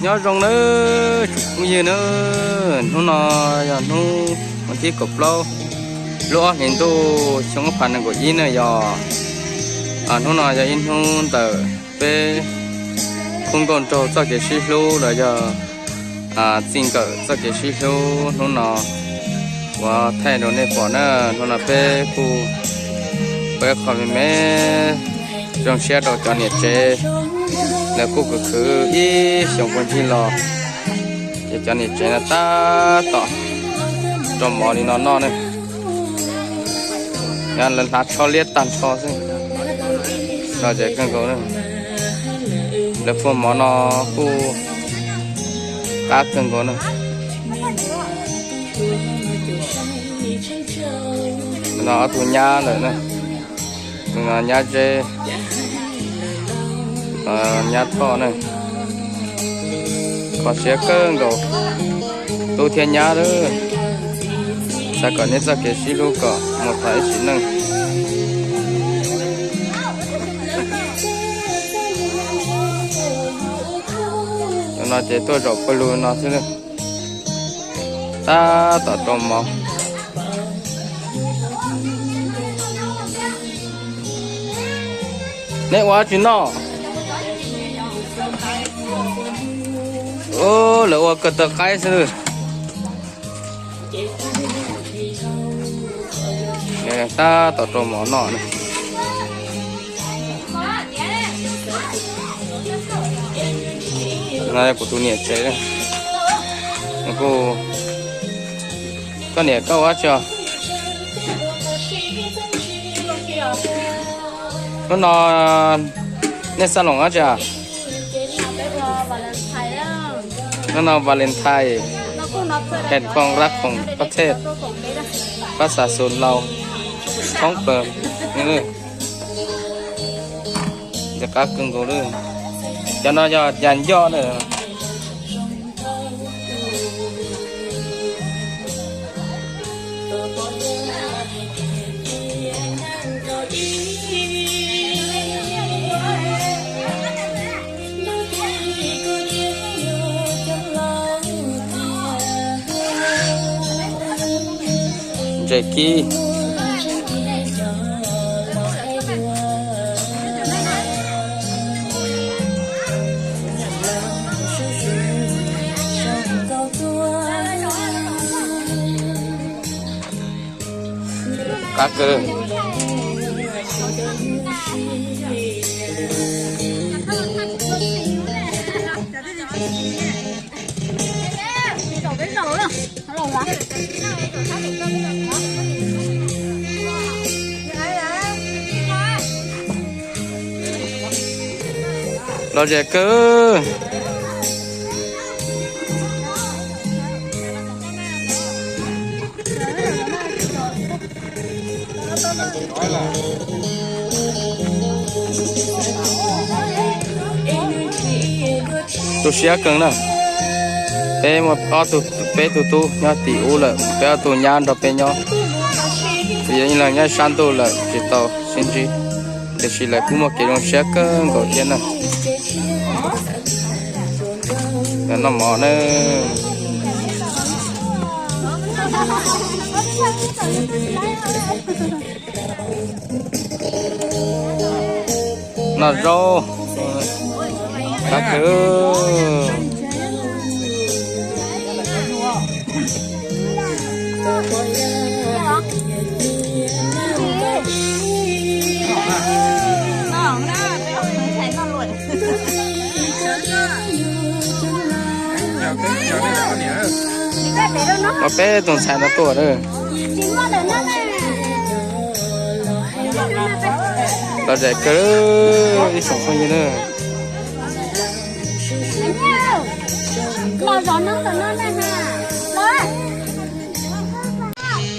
Nyob zoo nawb tsoom phooj ywg nawb, hnub no yog hnub vas thib kaum plaub lub ob hlis ntuj xyoo ob phav nees nkaum ib na yog. Hnub no yog ib hnub ntawm peb khub nkauj nraug txoj kev sib hlub los yog txij nkawm txoj kev sib hlub. Hnub no kuv thaij rau nej pom na, hnub no peb kuj ua ib qho me me zoo siab rau cov niam tsev. Lawv kuj khwv khwv ib xyoos puag ncig los, ces cov niam tsev no tab tom rau mov li no noj ne. Lawv hlav tsho liab tag nrho xwb, no ces kawg nkaus na. Lawv phua mov no kuj qab kawg nkaus na. No ob tug nyab lawm na, tus no nyab zeb, nyab thoj na. Kho siab kawg nkaus tub thiab nyab lawm. Xav kom neb txoj kev sib hlub kom mus tau ib sim neej. Cov no ces tuaj zaum pawg lug no xwb. Tab tom rau mov. Neb ua dab tsi noj? Lawv ua ko taw qaib xwb. Tab tom rau mov noj. No kuv tus niam tsev. Kuv, koj niam koj ua dab tsi os? Hnub no nej xab loos dab tsi? Hnub no Valentine, het van rab khoom pab thej, pab xav xus laus, thoob plaws. Ntxim qab kawg nkaus li. Cov no yog cas ncoj na. Ntses kib. Qab kawg. Lom zem kawg. Tu siab kawg na. Peb muaj ob tug, peb tug tub nyob tim ub lawm, peb ob tug nyab nrog peb nyob. Yog ib leeg nyob sab ntuj lawm tsis tau sib ntsib, tiam sis lawv kuj muaj kev zoo siab kawg nkaus thiab na. Noj mov na. Noj zaub. Qab kawg. Ua peb tus ntxhais no tuaj lawm. Lom zem kawg ib tsoom phooj ywg na.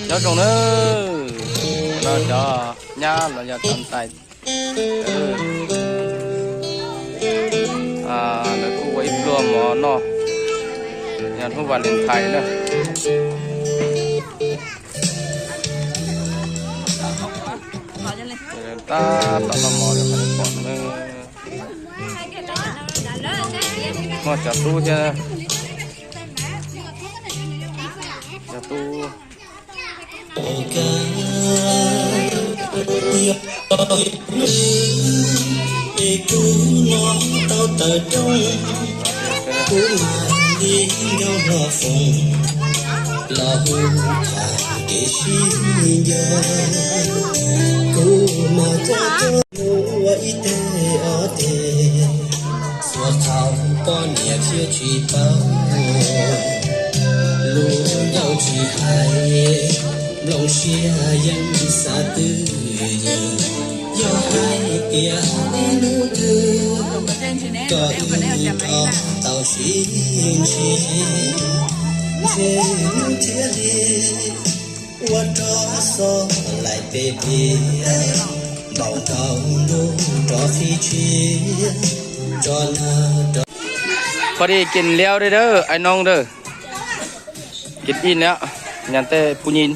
Nyob zoo na, no cov nyab los yog cov ntxhais, lawv kuj ua ib pluag mov noj, yog hnub Valentine na. Tab tom noj mov li qhov nej pom na. Muaj cov tub thiab. Cov tub. Es kuv no tau tawm rooj, kuv mam li nyob hlo foom, los hu tham kev sib ncaws. Kuv mas koj ua ib teg ob teg, xuas txhaum poj niam thiaj tsis paub. Lus ncauj tsis hais, nplooj siab yeej xav twj ywm. Yog hais tias ib hnub twg koj wb rov tau sib ntsib, ntshe hnub thiaj li ua rau xov laim pes pliag, npaum nkaus ntuj rov qhib tshiab, tso nag rov. Poj đi kin liau đây đó, ai nông đây. Kin in á, nhắn tin phu nhin.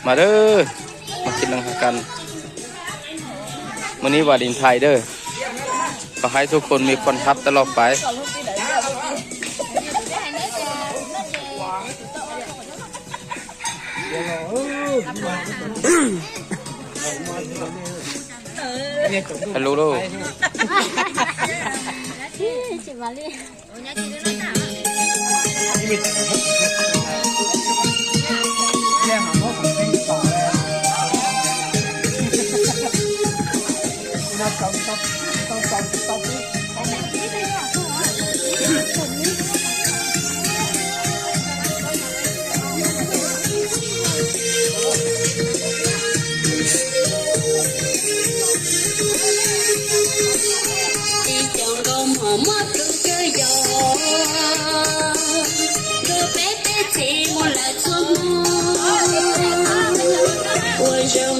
Mà đây, mà kin năng hạt canh. Mà ní vào điện thoại đây. Có hai số con mi con hấp tao lọc phải. Hello, hello. Ib co nkauj mog muaj plhu kawg yog, nrog peb tej txiv mus lawm txhua hmo, ua zoo